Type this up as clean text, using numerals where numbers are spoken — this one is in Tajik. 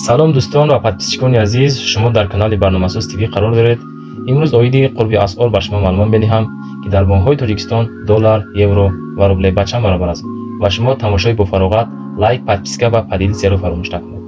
Салом, дӯстон ва подписчикони азиз! Шумо дар канали Барномасоз ТВ қарор доред. Имрӯз оиди қурби асъор ба шумо маълумот медиҳам, ки дар бонкҳои Тоҷикистон доллар, евро ва рубле ба чанд баробар аст. Ва шумо тамошои бофароғат, лайк, подписка ва поделиться ро фаромӯш накунед.